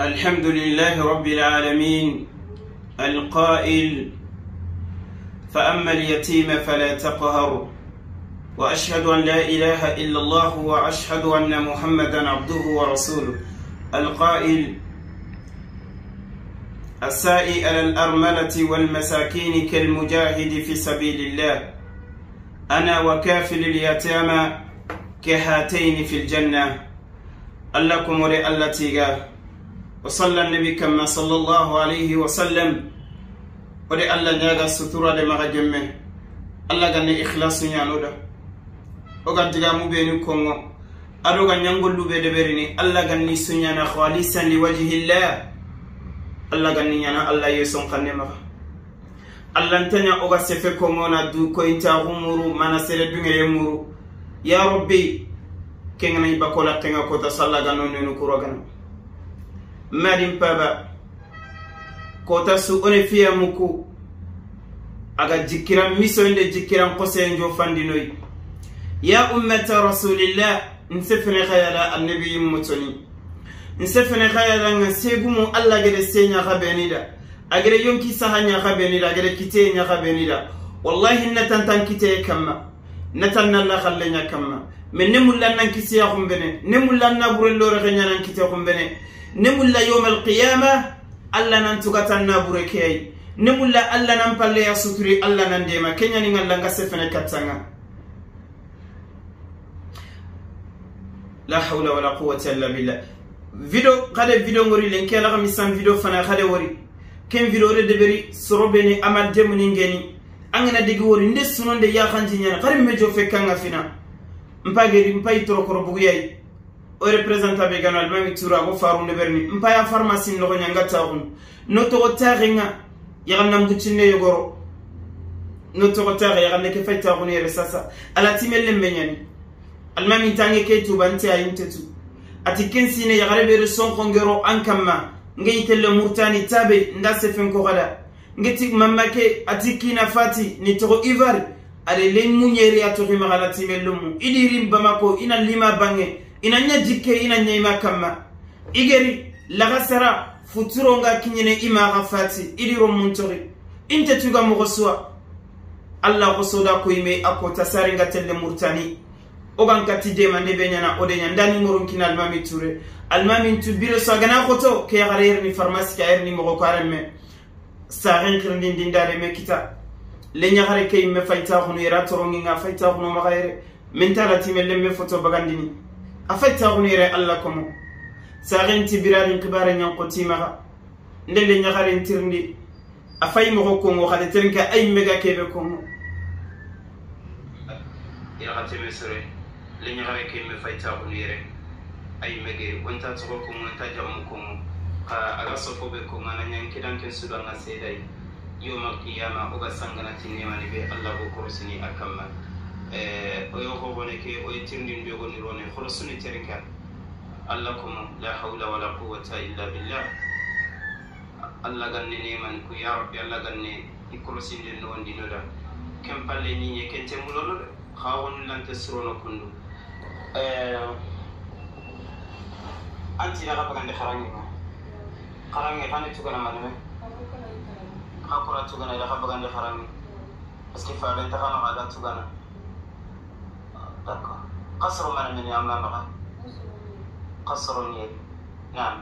الحمد لله رب العالمين القائل فأما اليتيم فلا تقهر، وأشهد أن لا إله إلا الله وأشهد أن محمدا عبده ورسوله القائل السائي على الأرملة والمساكين كالمجاهد في سبيل الله، أنا وكافل اليتامى كهاتين في الجنة. اللكم ولي التيغا وصلى النبي كما صلى الله عليه وسلم ولي الله نياغا ستورة لما جمه الله غني إخلاص نيانودا وغا مبيني كونغو أدوغا نيانغولو بدبرني الله غني سنيانا خالصا لوجه الله الله غني نيانا الله يسون خنما الله انتنيا اوغا سيفه كونغو نا دو كوينتا غمورو مانا سيره دونغي يمورو يا ربي كينغنا يباكولا كينغا كوتا صلى غنو نونو كوروغنا مادين بابا كوتا سو اوني فيا موكو aga jikiran misonde jikiran kosenjo fandinoy ya ummata rasulillah nsefene khayala annabi mutoni nsefene khayala ngasegumu alla gede senya khabenida agere yonki sahanya khabenida agere kite nya khabenida wallahi natan kite kamma natan la khallenya kamma men nemulla nan kisiya khumbene nemulla na burello re nya nan kite khumbene nemulla yawm alqiyamah alla nan tugatan na burekey nemulla alla nan palle ya suturi alla nan dema kenya ni ngalla nga sefene katanga la hawla wala quwwata illa billah. Video kade video ngori lenke la misan video fana kade wori ken video re deberi sorobeni amal demuni ngeni angana digi wori nde sunonde ya khanji nyana kare mejo fekanga fina mpageri mpai torokoro buguyai o representa be gano almami tura go faru neberni mpaya pharmacie no nyanga taxun no to taxinga yaganna mbucinne yogoro no to taxe yaganna ke fay taxun yere sasa ala timelle menyani almami tange ke tubanti ayintetu ati kensine yagare be son kongero ankamma ngeytelle murtani tabe nda sefen ko gada ngeti mamake ati kina fati ni to ivar ale len munyeri atoxi maxala timellumu idiri bamako ina lima bange ina nya jikke ina nyima kamma igeri lagasara futuro nga kinyene ima gafati idiro muntori inte tuga mogosuwa alla gosoda koyime akota saringa telle murtani ogan kati dema ne benyana odenya ndani moron kina almami ture almami tu biro sagana khoto ke yagare ni pharmacie ka erni mogo karemme sarin kirndin dindare me kita le nyagare ke imme fayta khunu era torongi nga fayta khunu magayre mentala timelle me photo bagandini a fayta khunu era alla komo sarin tibirarin kibare nyankoti maga ndele nyagare tirndi a fay mogo kongo khade terinka ay mega kebe kongo ira khateme sere le nyagare ke imme fayta khunu era ay mege wonta tsogo kongo ta jamu kongo ka aga sofo be kongo na nyanki danken sudanga sedai yawm al-qiyamah oga sangana tinema ni be Allah go korosini akamma oyo hobone ke oyo tirndin be go ni rone khorosuni terika Allah kum la hawla wala quwwata illa billah Allah ganne neman ku ya rabbi Allah ganne ikorosinde no wondi noda kem palle ni nye kente mulolo khawon lante surono kundu anti la bagande kharangi kharangi khane tugana maname khakura tugana ila bagande kharangi parce que fa ben taxama ga tugana d'accord qasru maname ni amma maga qasru ni naam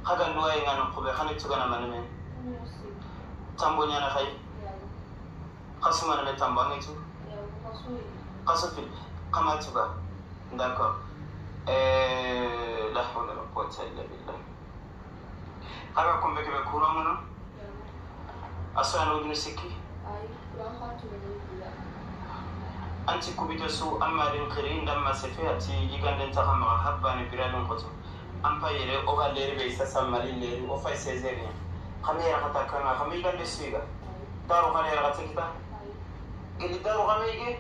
khaga luway ngano khobe khane tugana maname tambo nyana khay qasru maname tambo ngitu qasru fil kama tuga d'accord la hawla wala quwwata illa billah khaga kombe ke be kurangono asana udun sikki anti kubito su amma rin khirin damma sefe ati yiganden taxama habbani biradun qoto ampa yere o ga leri be sasa mali leri o fay 16h xamera xata kanga xame yigande suiga daru xale yere xata kita geli daru xame yige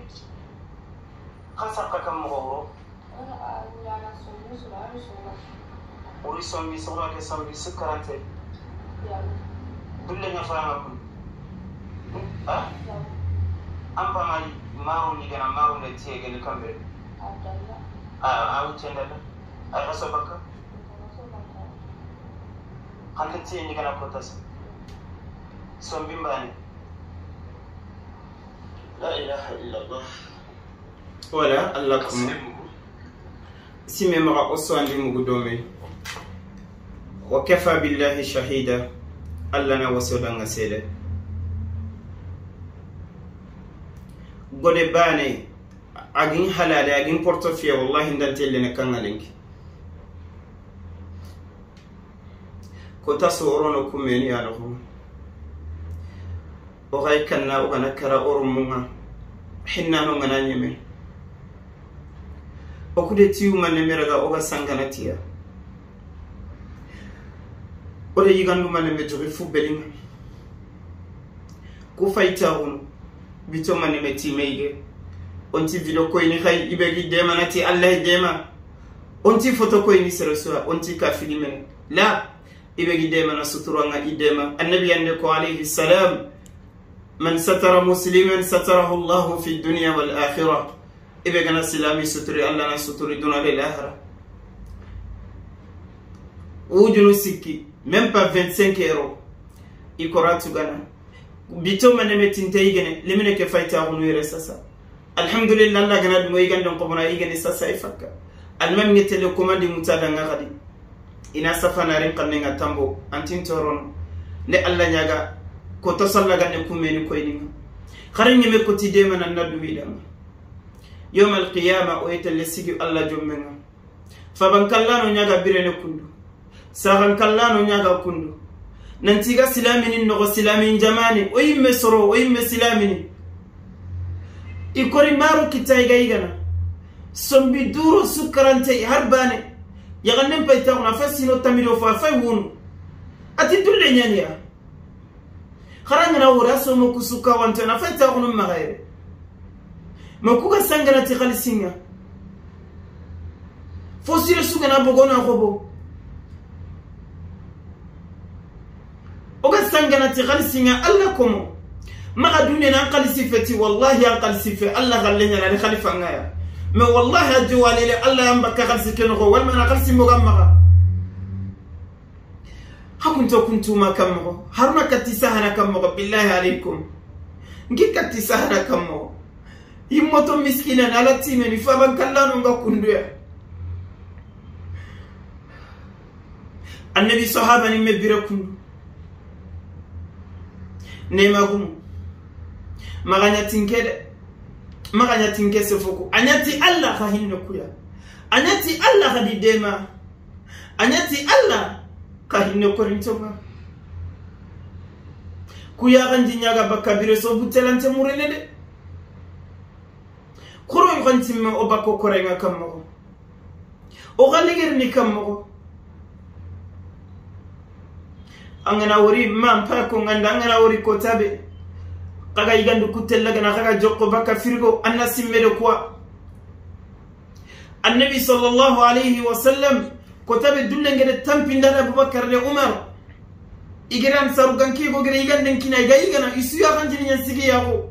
xasarka kam moxo wuro uri sombi soxna ke sombi sukkarante dulle nya faranga kun ah ampa mali maro ni gana maro ne tiye geli kambe ah ah utendala ay raso bakka Xante tiye ñigana kotasa sombimbane la ilaha illallah wala allah kuma sime maxa o soandi mugu dome wa kafa billahi shahida allah na wasodanga sede gode bane agin halale agin portefeuille wallahi ndantelle kangalenki kota sorono kumeni aloho o gay kanna o gana kara oromunga hinna no ngana nyeme o kude tiyu manne meraga o ga sangana tiya o de yigandu manne me jogi fu belinga ku fayta on bito manne me timeige onti video koyni khay ibegi dema nati allah dema onti photo koyni seroswa onti ka filmen la ibegi dema na suturanga idema annabi ande ko alayhi salam man satara musliman satarahu allah fi dunya wal akhirah ibegana silami suturi allah na suturi duna lil akhirah wujunu sikki même pas 25 euros ikoratu gana bito maneme tinte igene lemine ke fayta hunu sasa alhamdulillah allah gana dum yigan don ko bona igene sasa ifakka almam ngetele commande mutada ngadi ina safana ren kanne tambo antin toron ne allah nyaga ko to sallaga ne kumeni koyninga khare nyeme ko ti dema nan nadumi dama yawm alqiyama o yetelle sigi allah jommenga faban kallano nyaga birene kundu sahan kallano nyaga kundu nantiga silamini no silamin jamani o yimme soro o yimme silamini ikori maro kitayga igana sombi duro sukarante harbane yagannen payta ona fasino tamiro fa fay wonu ati dulle nyaniya kharangana wora somo kusuka wante na fayta ono magayre makuga sangana ti khalisinga fosire sugana bogona gobo oga sangana ti khalisinga alla komo maga dunya na khalisi feti wallahi an khalisi fe alla gallenya na khalifa ngaya mais wallahi adjoualele alla yamba khalisi kengo wal mana khalisi moga maga hakunto kuntuma kammo haruna katisa hana kammo billahi alaykum ngi katisa hana kammo yimoto miskina na latime ni faban kallano nga kunduya annabi sahaba ni mebira kundu nema gumu maganya tinkede maganya tinke sefoko anyati allah ka hinno kuya anyati allah ka didema anyati allah ka hinno korintonga kuya ganji nyaga bakabire so butelante murene de koro gantimme o bakko korenga kammo o galigirni kammo angana wori mam pa ko nganda angana wori ko tabe kaga yigandu kutella gana kaga jokko baka firgo anna simmede quoi annabi sallallahu alayhi wa sallam ko tabe dulle ngede tampindana abubakar le umar igiran saruganki go gere yiganden kina iga yigana isuya ganjini nyan sigi yago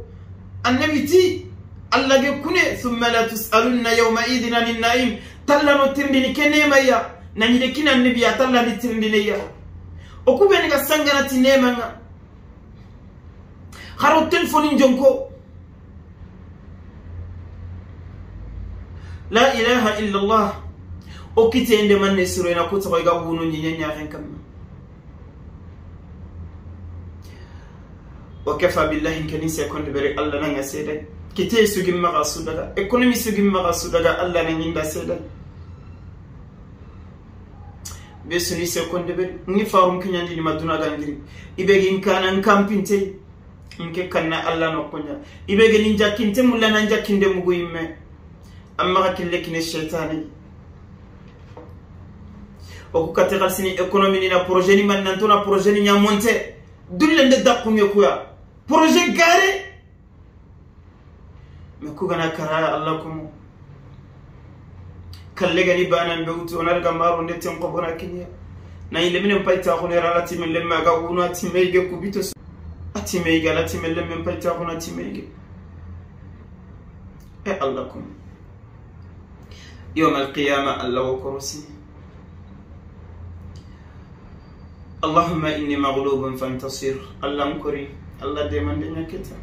annabi ti allah ge kune thumma la tusaluna yawma idhin anin na'im talla no tirndini kenema ya nani de kina annabi ya talla ni tirndini ya o kubeni ga sangana ti nemanga kharo telefoni jonko la ilaha illa allah o kite ende manne suro ina ko to ga wunu nyinya fen kam wa kafa billahi kanisa kon bere allah nanga sede kite sugim maga sudaga economy sugim maga sudaga allah na nyinda sede be suni sekonde be ni farum kinyandi ni maduna gangiri ibegi nkana nkampinte nke kanna allah no konya ibegi ninja kinte mulla nanja kinde mugu yimme amma kille kine shaytani o ku kategal sini economy ni na projet ni man nanto na projet ni nyamonte dulle nde dakkunge kuya projet gare me ku gana kara allah kumo kalle gani banan be wuto onar gamaro nde ten ko bona kinya na ile minen payta ko ne ralati men lemma ga wunu ati meyge ku bito ati meyge alati men lemmen payta ko ati meyge e allah kum yawm alqiyama allah wa kursi Allahumma inni maghlubun fantasir. Allah nkori Allah demande nyaketa.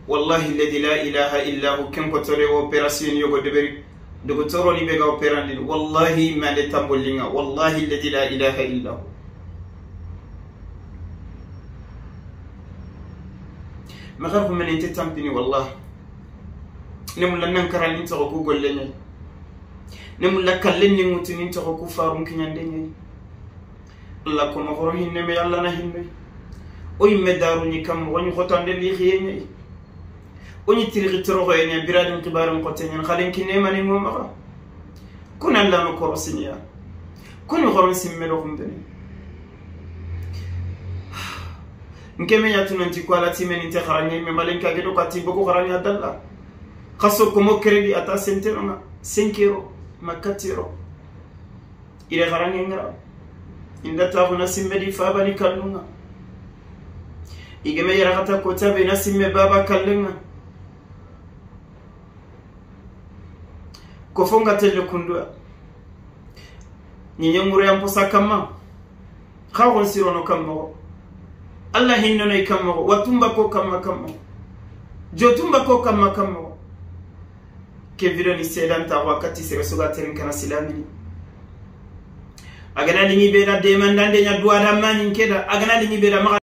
Wallahi alladhi la ilaha illa hu ken ko tore operation yogo deberi docteur ni be ga operandi wallahi ma de tambolinga wallahi alladhi la ilaha illa hu. Ma xarfu men inte tampini wallahi ne mulla nan karan ni to ko golle nyai ne mulla kallen ni mutu ni to ko farum kinyande nyai Allah ko ma xoro hinne me Allah na hinne o yimme daru ni kam woni xotande li xiye nyai oni tirigi toroxo nya biradin xibarin xote ñan xalen kinne mani ngomaxa kun Allah ma korosiniya kun xoron simme do xumbene nkeme nya tunanti ko ala timeni te xarañe me malen ka gedo kati boko xaraña dalla xaso ko mo kredi ata sentenonga 5 euros ma 4 euros ire xarañe ngara inda taxuna simme di fabani kallunga igeme yaraxata ko tabe na simme baba kallenga ko fonga telle kundua ni nyangure am posa kamma xawon sirono kammo Allah hinno nay kammo watumba ko kamma kammo jotumba ko kamma kammo ke video ni sedanta wakati sere suga terin kana silamini agana lingi be da demandande nya duwa mani keda agana lingi be da ma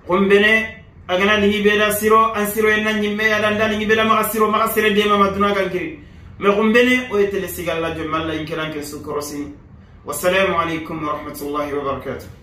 kombene agana lingi be da siro an siro en nan nyimme ya danda lingi be da ma siro ma sire dema maduna kankiri mais kombene o etele sigalla jomalla inkeran ke sukorosi. Wassalamu alaikum wa rahmatullahi wa barakatuh.